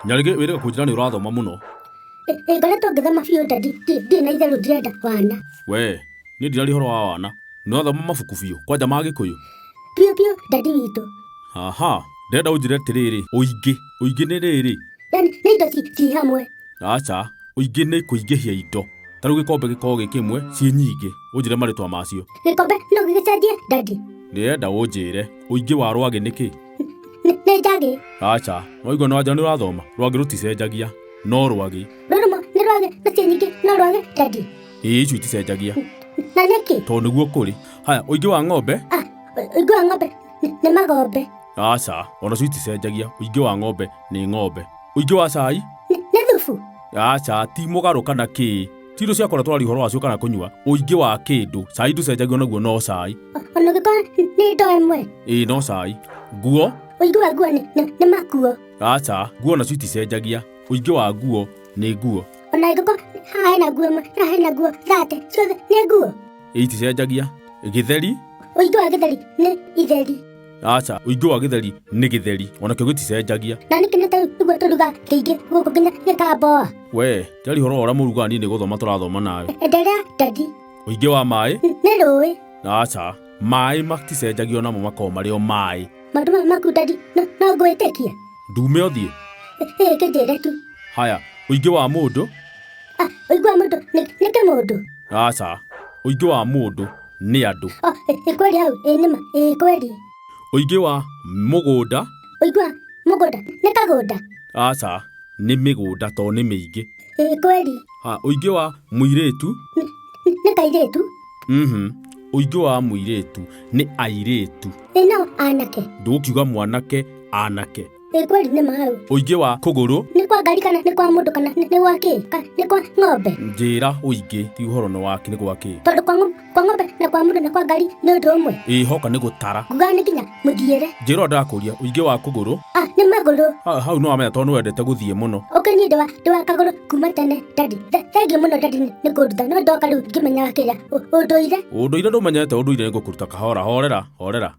Nyarĩgĩ wĩrĩga kũnjĩra nĩ ũrathoma mũno. Ngoretwo ngĩthoma biũ daddy, ndirĩ na itherũ ndirenda wana. We, niĩ ndiraria ũhoro wa wana. Nĩ ũrathoma mabuku biũ, kwanja ma Gĩkũyũ? Biũ biũ daddy witũ. Aha, ndĩrenda ũnjĩre atĩrĩrĩ, ũingĩ, ũingĩ nĩ rĩrĩ? Yaani nĩ indo ci hamwe. Aca, ũingĩ nĩ kũingĩhia indo. Ta rĩu gĩkombe gĩkoragwo gĩ kĩmwe, ciĩ nyingĩ. Ũnjĩre marĩtwa macio. Gĩkombe no gĩgĩcenjie daddy? Ndĩrenda ũnjĩre, ũingĩ wa rwagĩ nĩ kĩ? Nĩ njagĩ. Aca, nĩwaigua nĩwanjĩra nĩũrathoma? Rwagĩ rũticenjagia, no rwagĩ. Rũrũmwe nĩ rwagĩ na ciĩ nyingĩ no rwagĩ daddy? Ĩĩ icio iticenjagia. Na nĩkĩ? Tondũ nĩguo kũrĩ. Haya, ũingĩ wa ng'ombe? Ah, ũingĩ wa ng'ombe nĩ magombe. Aca, onacio iticenjagia. Ũingĩ wa ng'ombe nĩ ng'ombe. Ũingĩ wa cai? Nĩ thubu. Aca, ti mũgarũ kana kĩ. Ti indo cia kũrĩa tũraria ũhoro wacio kana kũnyua. Ũingĩ wa kĩndũ. Cai ndũcenjagio naguo no cai. Ona ũngĩkorwo nĩ ndoo ĩmwe? Ĩĩ no cai. Nguo? Ũingĩ wa nguo nĩ makuo. Aca, nguo nacio iticenjagia. Ũingĩ wa nguo nĩ nguo. Ona angĩkorwo haha hena nguo ĩmwe na hena nguo 30, ciothe nĩ nguo? Ĩĩ iticenjagia. Gĩtheri? Ũingĩ wa gĩtheri nĩ itheri. Aca, ũingĩ wa gĩtheri nĩ gĩtheri, onakĩo gĩticenjagia. Na nĩkĩ nĩ ta ũguo tũrugaga kĩingĩ gũkũ nginya gĩkamboa? We, ndĩraria ũhoro wa ũrĩa mũrugaga niĩ nĩ gũthoma tũrathoma nawe. Endelea daddy. Ũingĩ wa maĩ? Nĩ rũĩ. Aca, maĩ maticenjagio namo makoragwo marĩ o maĩ. Maũndũ maya maku daddy no ngwĩtĩkie? Ndume ũthiĩ? Ĩĩ kĩnjĩre tu. Haya, ũingĩ wa mũndũ? Ah, ũingĩ wa mũndũ nĩ kĩmũndũ? Aca, ũingĩ wa mũndũ nĩ andũ. Oh, ĩ kweli hau, ĩ nĩma, ĩ kweli. Ũingĩ wa mũgũnda? Ũingĩ wa mũgũnda nĩ kagũnda? Aca, nĩ mĩgũnda tondũ nĩ mĩingĩ. Ĩ kweli. Ha, ũingĩ wa mũirĩtu? Nĩ kairĩtu? Mhm. Ũingĩ wa mũirĩtu nĩ airĩtu. Ĩ no anake? Ndũgũkiuga mwanake, anake. Ĩ kweli nĩ ma hau. Ũingĩ wa kũgũrũ? Nĩ kwa ngari kana nĩ kwa mũndũ kana nĩ gwa kĩ? Nĩ kwa ng'ombe? Njĩra ũingĩ ti ũhoro nĩ wa nĩ gwa kĩ? Tondũ kwa ng'ombe na kwa mũndũ na kwa ngari nĩ ũndũ ũmwe. Ĩ hoka nĩ gũtara. Ngugaga nĩ nginya mũthiĩre. Njĩra ũrĩa ndĩrakũria, ũingĩ wa kũgũrũ? Ah, nĩ magũrũ. Hau nĩ wamenya tondũ nĩ wendete gũthiĩ mũno. Ũkĩ niĩ ndĩ wa kagũrũ kuma tene daddy. Thengiũ mũno daddy nĩ kũnduta no ndoka rĩu ngĩmenyaga kĩrĩa ũndũire. Ũndũire ndũmenyete ũndũire nĩ ngũkũruta kahora, horera, horera.